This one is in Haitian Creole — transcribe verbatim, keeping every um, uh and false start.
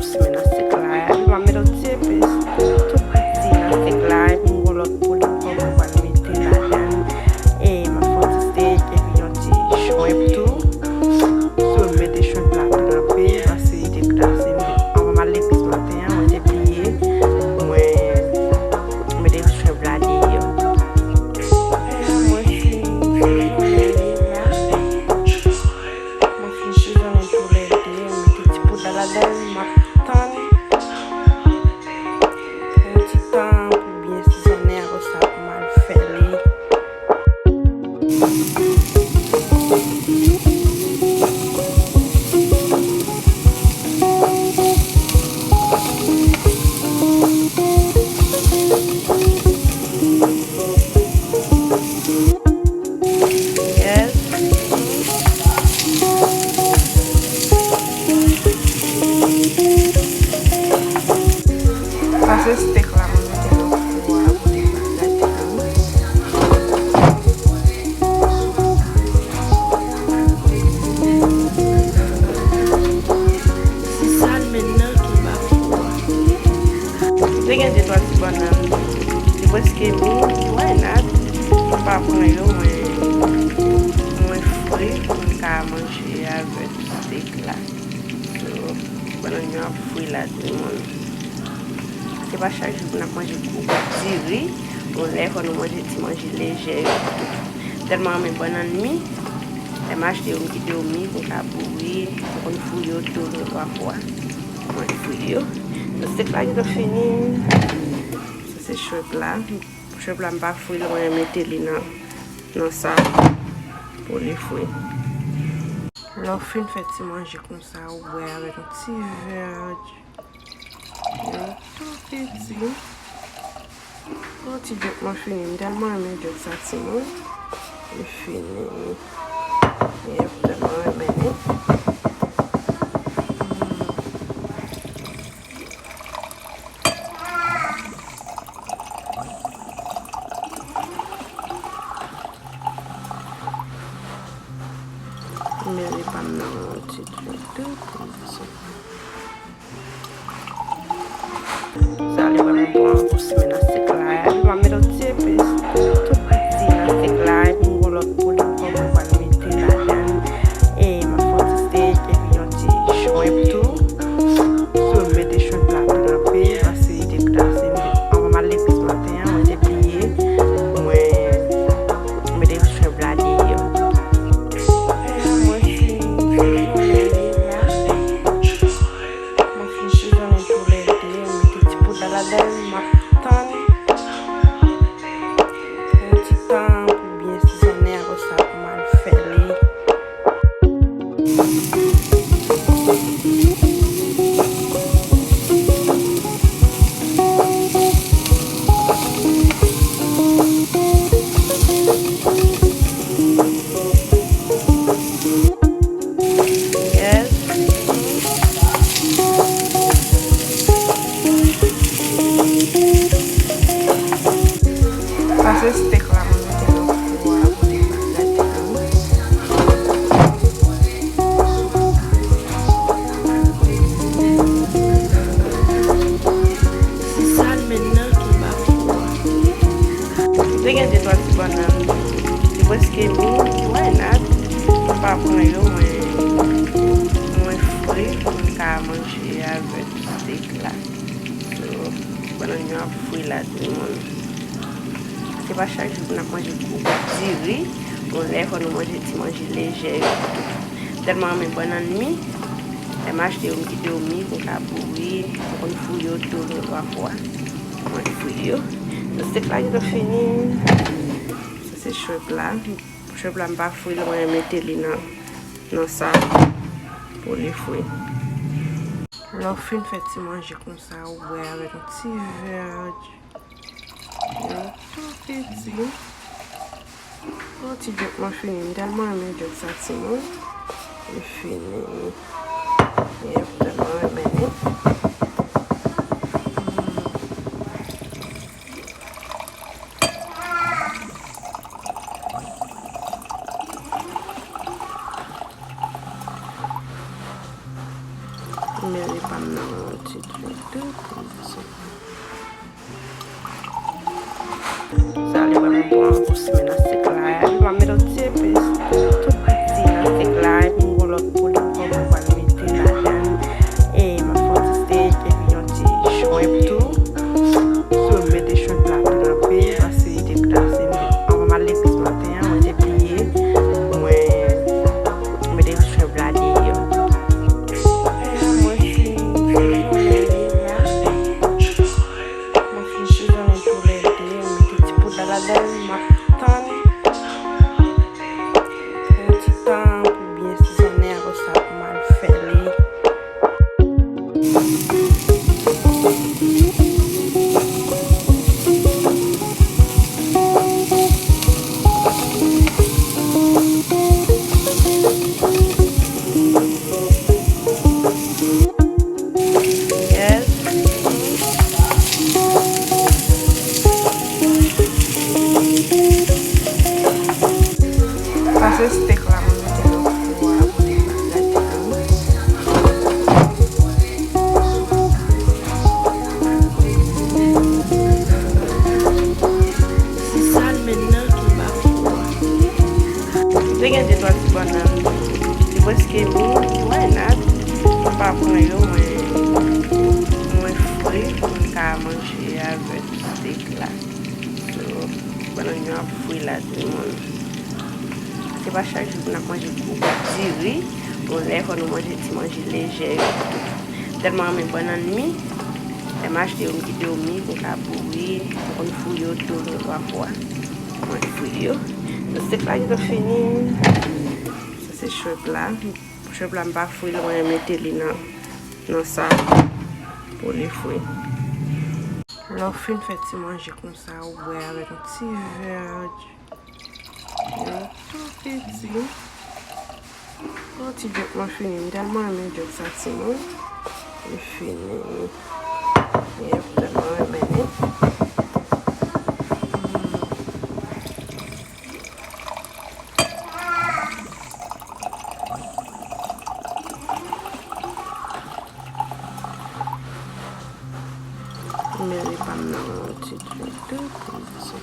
Simen nan stek la, epi m ap mete yon ti epis tou piti nan stek la, epi m gon lòt poud ankò mwen pral mete ladan. E m ap fè yon ti stek, epi yon ti shrimp tou. So, m mete shrimp la tou nan pye, paske li te glase. Anvan m al epis maten an, mwen te bliye. Mwen mete shrimp la deyò. Mwen fin, mwen fin sizonnen tou lè de, m mete ti poud la ladan, m ap tann yon ti tan pou byen sizonnen, apre sa pou m al fè li. Yes. Sa se stek la mwen mete nan fou a pou li pa gate tou. Se sa l menm nan ki ba fou a. M te gen de twa ti bannann. Li prèske mi, why not? Mwen pa pran yo, mwen, mwen fri pou m ka manje avèk stek la. So, bannann yo ap fri la, timoun. Se pa chak jou pou n ap manje gwo bout diri. Bon, lè fò nou manje ti manje lejè yo. Tèlman renmen bannann mi. Lè m achte yo, m kite yo mi pou m ka boure. M konn fri yo tou, men pafwa mwen fri yo. Stek la gentan fini. Sa se shrimp la. Shrimp la m pa fri l, mwen mete li nan, nan sa pou li fri. Lè w fin fè ti manje konsa, ou bwè avèk yon ti vè yon tou piti. Yon ti djòk mwen fini. M tèlman renmen djòk sa, timoun. Li fini. Yep, m tèlman renmen li. Men li pa m nan yon ti djòk tou. Sa li vrèman bon pou simen nan stek la. Epi m ap mete yon ti epis tou piti nan stek la. Epi m gon lòt poud ankò mwen pral mete ladan. E m ap fè yon ti stek epi yon ti shrimp tou. So, m mete shrimp la tou nan pye, paske li te glase. Anvan m al epis maten an, mwen te bliye. Mwen mete shrimp la deyò. Mwen fin, mwen fin, mwen fin, Mwen fin sizonnen tou lè de, m mete ti poud la ladan, m ap tann yon ti tan pou byen sizonnen, apre sa pou m al fè li. Yes. Sa se stek la mwen mete nan fou a pou li pa gate tou. Se sa l menm nan ki ba fou a. M te gen de twa ti bannann. Li prèske mi, why not? Mwen pa pran yo, mwen, mwen fri pou m ka manje avèk stek la. So, bannann yo ap fri la, timoun. Se pa chak jou pou n ap manje gwo bout diri. Bon, lè fò nou manje ti manje lejè yo. Tèlman renmen bannann mi. Lè m achte yo, m kite yo mi pou m ka boure. M konn fri yo tou, men pafwa mwen fri yo. Stek la gentan fini. Sa se shrimp la. Shrimp la m pa fri l, mwen mete li nan, nan sa pou li fri. Lè w fin fè ti manje konsa, ou bwè avèk yon ti vè yon tou piti. Yon ti djòk mwen fini. M tèlman renmen djòk sa, timoun. Li fini. Yep, m tèlman renmen li. Mele pa m nan yon ti trik tou pou m di. Sa li vrèman bon pou simen nan sik la. Epi m ap mete yon ti epis tou piti nan sik la. Epi m gon lòt poud ankò mwen pral mete ladan. E m ap fè yon ti steak epi yon ti shrimp tou. So, m mete shrimp la tou nan pil paske li te glase. Anvan m al legliz maten an, mwen te bliye. Mwen mete shrimp la deyò. Mwen fin, mwen fin sizonnen toulède, m mete ti poud la ladan l, m ap tann pou yon ti tan pou byen sizonnen, apre sa pou m al fè li. Yes. Sa se steak la mwen mete nan fou a pou li pa gate tou. Se sal menm nan ki ba fou a. Te gen de twa ti bannann. Li prèske mi, why not? Mwen pa pran yo, mwen, mwen fri pou m ka manje avèk steak la. So, bannann yo ap fri la, timoun. Se pa chak jou pou n ap manje gwo bout diri. Bon, lè fò nou manje ti manje lejè yo. Tèlman renmen bannann mi, lè m achte yo, m kite yo mi pou m ka bouri, m konn fouye yo tou yon twa fwa. Mwen fouye yo. Steak la gentan fini. Sa se shrimp la. Shrimp la m pa fri l, mwen mete li nan, nan sa pou li fri. Lè w fin fè ti manje konsa, ou bwè avèk yon ti vè yon tou piti. Yon ti djòk mwen fini. M tèlman renmen djòk sa, timoun. Li fini. Yep, tèlman renmen li. Mele pa m nan yon ti djòk tou pou m di.